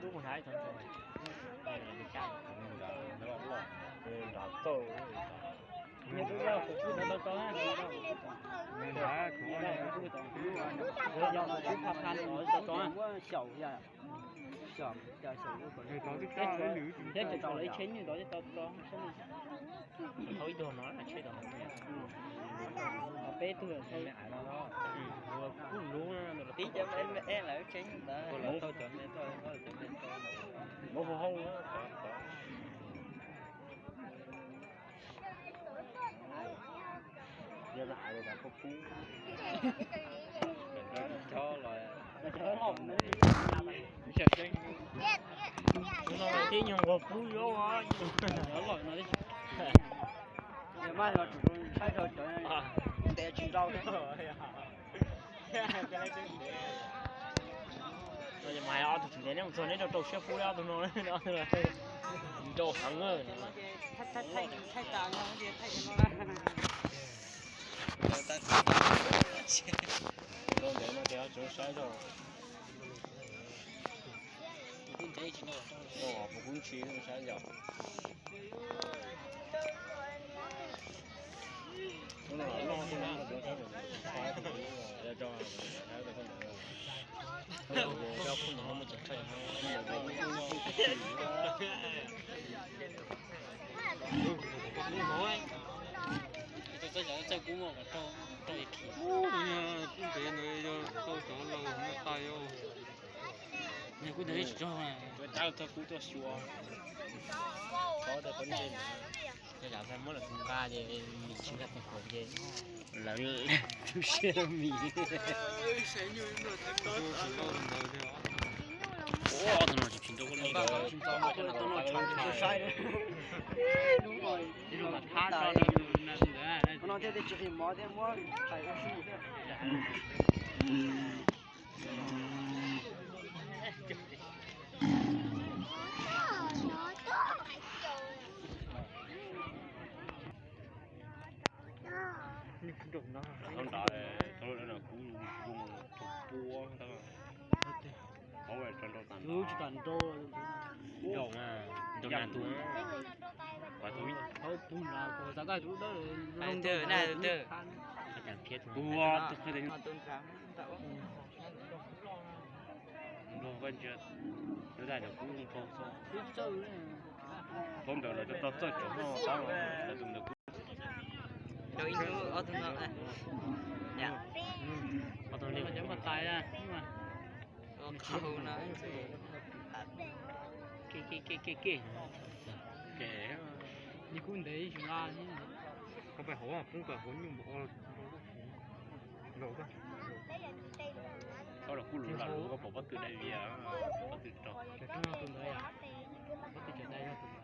Lub mus hnav ib tog ntoo. Nrad txauj. Thiab tseem tau lawv ib tsheb nyuj ntawd thiab tau tso. Thauj ib tug no tsheb tau peb tug. Kuj lub tib cov me me lawv tsheb nyuj ntawd. Muab hauj hauj. Yog ais li pub. Cov loj, tib nyuag nquag pub yuav. Mas los tsum saib rau cov ntev tsis nrau. Mas ob tug tsis ntev neb mus txog neb rau rau siab pub ob tug no, nrau heev. Ntev no ces tseem saib rau. Kuv kuv ntsis saib yom. Kuv ntev ntawd yog tau cov laus muaj tais yau. Kuv ntev tsis tau. Tab txog kuv tuaj xyuas. Yog muab lawv tus nqa ces nws tsis nqa tus kuv ces lawv tu siab mis. Ua tus no tsis tsis nrau. Nrad, kuv zoo tus pua ntawd. Nrau, nrau na tus, tus na tus, tus na tus, tus na tus. Nrau, nrau, kuv zoo nrau txog. Thaum ntawd lawv tau txawj cov no tab lawv tus ntawd kuj. Rau ib tug ob tug no. Ob tug li cov npaj tais na. Ke ke ke ke ke. Nws kuj ntev ib tsis nqa thiab. Koj pais hauv, poob pais hauv nyuj npaum. Nkaus koj. Koj los kuj lus lam lus koj pom pob tw dai vias, pob tw rog. Tus ntawd yom, pob tw cov dai yog tus ntawd.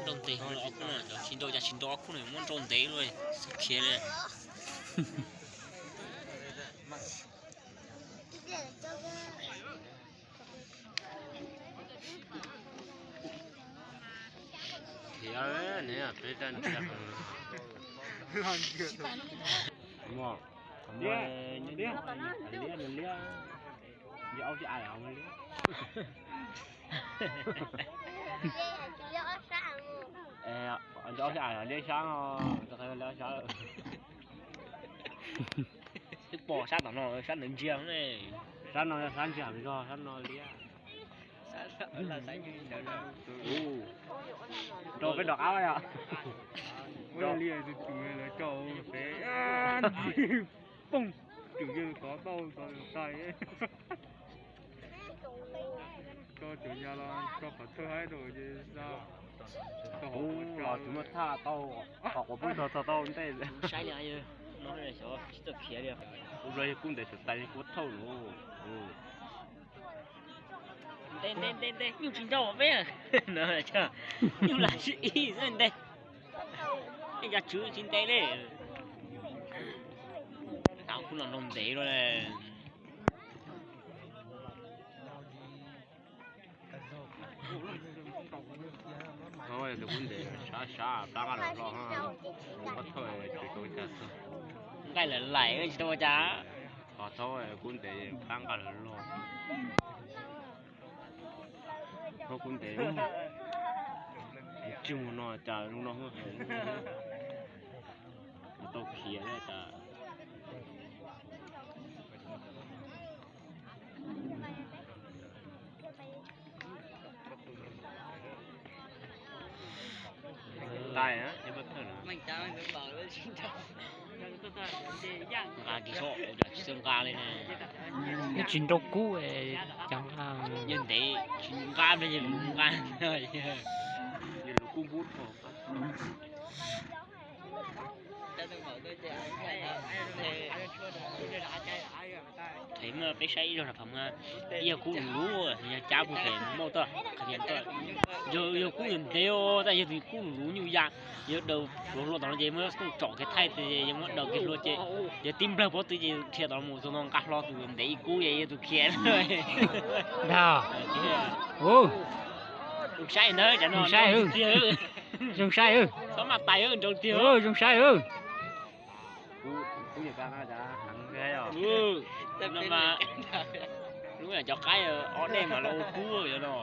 Nrau ntev, tsis nrau cas tsis nrau ob khub no muab nrau ntev luaj, khiav li. Khiav ne, peb rab nrhiav. Muaj, muaj, liab, liab, liab, liab, ob sab ais hauv liab. Ob sab ais liab sab, liab sab. Twb pom sab tom no, sab ntawd ntsia ne. Sab no sab ntsia zog, sab no liab. Rau peb rov qab yom. Li tus tus lawv rau peb ntxi poob, tus yeej tov tau tov tais. Koj cov ya los koj qhov thawj haib rau ces xa tau hauv los tus muaj thaj tau, qhov quav poob tog tog tau ntej. Saib li no xyov tsis txawj khiav li. Kuv los yog kuv ntev txawm tais kuv thauj nws. Nte nte nte nte, nyuj tsis nrau peb no, nyuj lam sib ib xwb nte. Ej, yog tswv tsis nte li. Tau kuv los nrau ntev lawm. Kub ntev sab sab plab nqaj lawm loj, kub pob thawj tsis tau cas xwb. Nqaij lawm laim tsis tau ua cas. Qhov thaub kub ntev plab nqaj lawm loj. Thaub kub ntev, tsis mus no cas zoo no, tau khiav cas. Nqa kiag soj, tsis txawj nqa li ne. Twb tsis nrau kub, cov nqa, yawg ntev tsis nqa, yawg nqa, yawg lus kub kub. Them mas peb saib ib zaug na, phaum mas yog kub lus lus, yog cab kuj them mauj tuaj, qhia tuaj. Yog, yog kub ntev ntev os, tab yog tus kub lus lus nyuj ya, yog daws hluas hluas tom no ces muab tooj tsom kiag thaij, yog muab daws kiag hluas ces yog tib nplawg pob tw ces dhia tom mus txog no nqa hlo tus ntev ib kub, yog tus khiav. Dag. Zoo saib ntawd, zoo saib, zoo saib, txhob maj tais, nrau tiag, zoo saib. Lub cov qaib ob dej mas los ua kub no.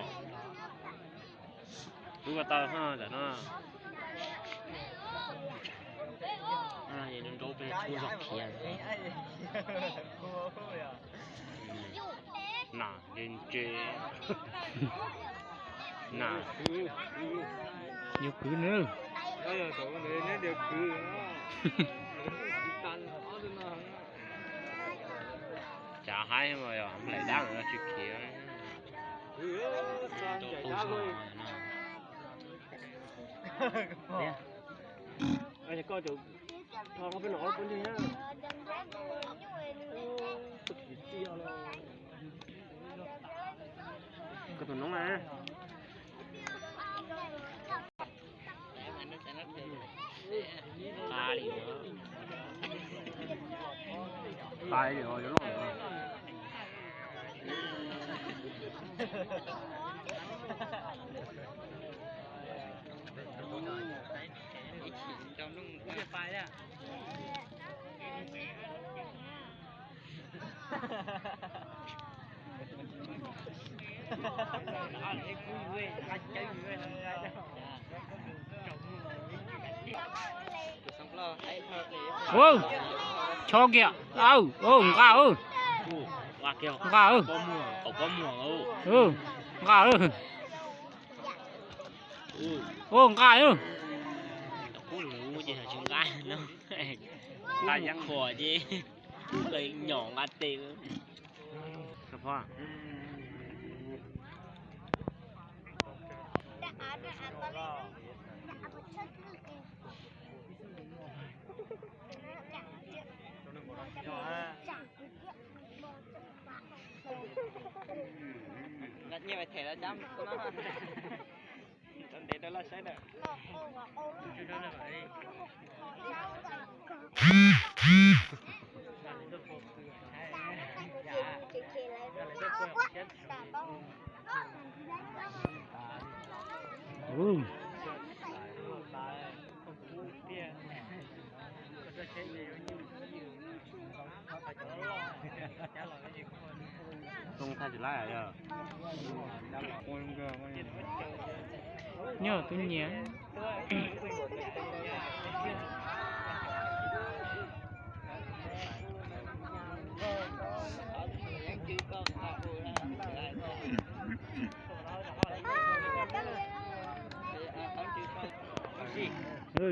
Kub tau tam no. Nrau peb tub zog khiav. Nam ntse ntse. Nam. Yuav kwv nws. Tsav haib mas yog hlais dab tsis khiav. Koj tus, koj peb no peb ntwg na. Koj tus noob na. Nqa li, nqa li os, yuav loj lawm. Ua, chob kiag, aw, nqa, nqa, nqa, nqa, nqa. Nqa, nqa ces nqa, nqa nyom nqa tes. Nyiaj vais them los cab no. Ntev rau laj saib na. Nyob twb nyiam.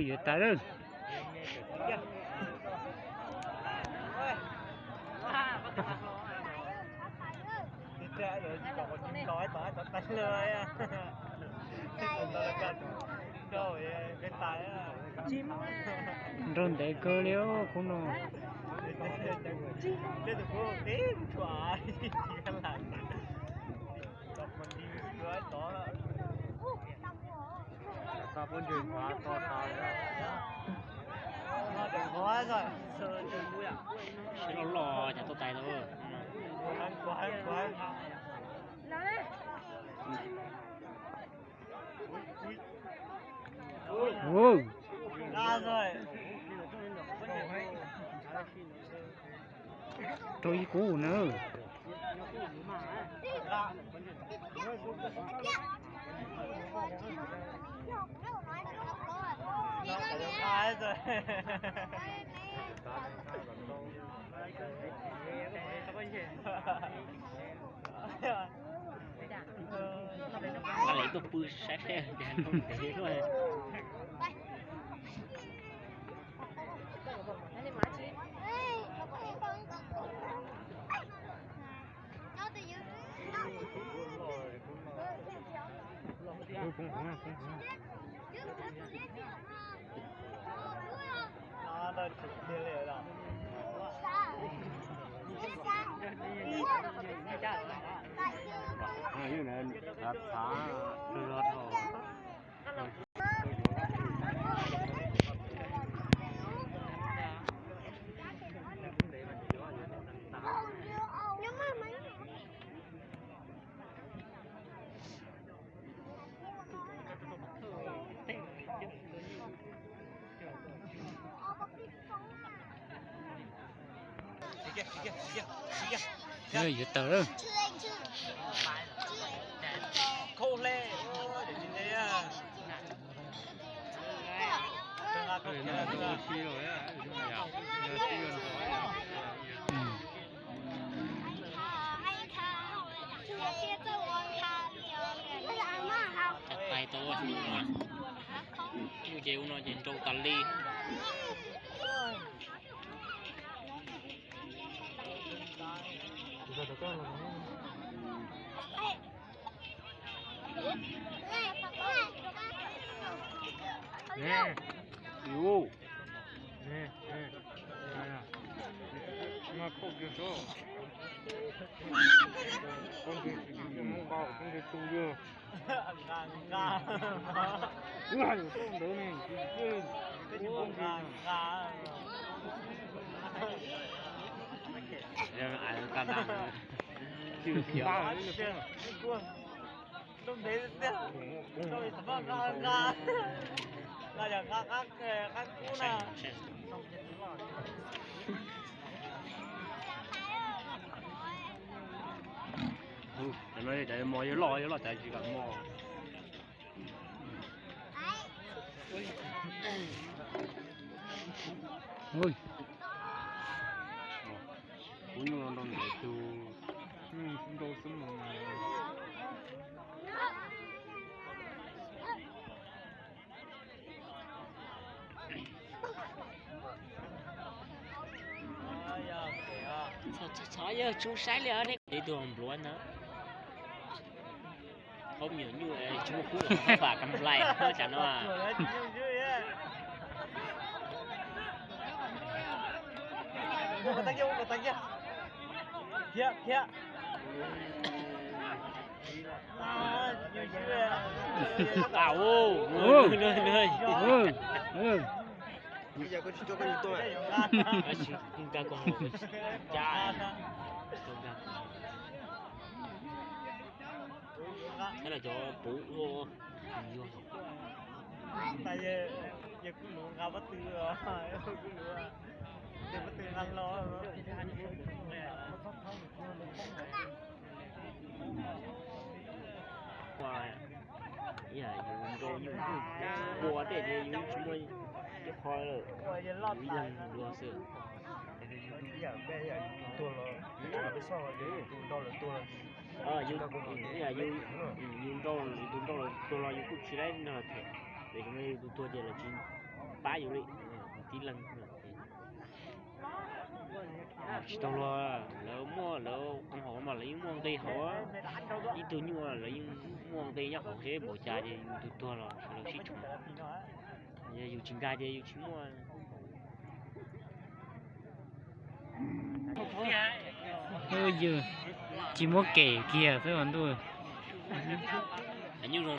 Yuav tas lawm. Nrau ntev kawg li khub no. Siab loj loj cas tuaj tais tau. Ua, rau ib kub na. Tau lawv tuaj pw saib saib ces ntev luaj. Yuav tawm lawm. Tais tau ua si no, ces ua no ces nrau tas li. Lub ntev tiag, nqa nqa, nqa yog nqa qab kub na. Mos yuav loj yuav loj tas tsis kam mos. Kuv nyuj nrau ntev tug, nyuj nrau xwb mus. Txhob yog tsuj saib li os, ib tug npluav ntawd. Thaub me nyuam nyuj tsis muaj kub los thaub vam kam nplai tsam no. Cov puv ua, yog kuv lus nqa pob tw, kuv lus, pob tw nqa hlo. Yus nrau nyuj ua tej ces yus tsis muaj ib qho lawm, yus ib leeg dua xwb. Yus nrau, yus tus nrau lawm tuag los yus kuj tsis laib nrog lawv them, vim yus tus tuag ces lawv tsis pab yus li, tib leeg. Tsis tau luag, lawv muaj lawv qoo hauv mas lawv yeej muaj nqi hauv, ib tug nyuj lawv yeej muaj nqi nyob hauv seb npaum cas ces yus tus tuag los lawv sib tshuam. Yog yus tsis nkag ces yus tsis muaj. Yus tsis muab kem kiag peb ua ntuj. Nyuj zoo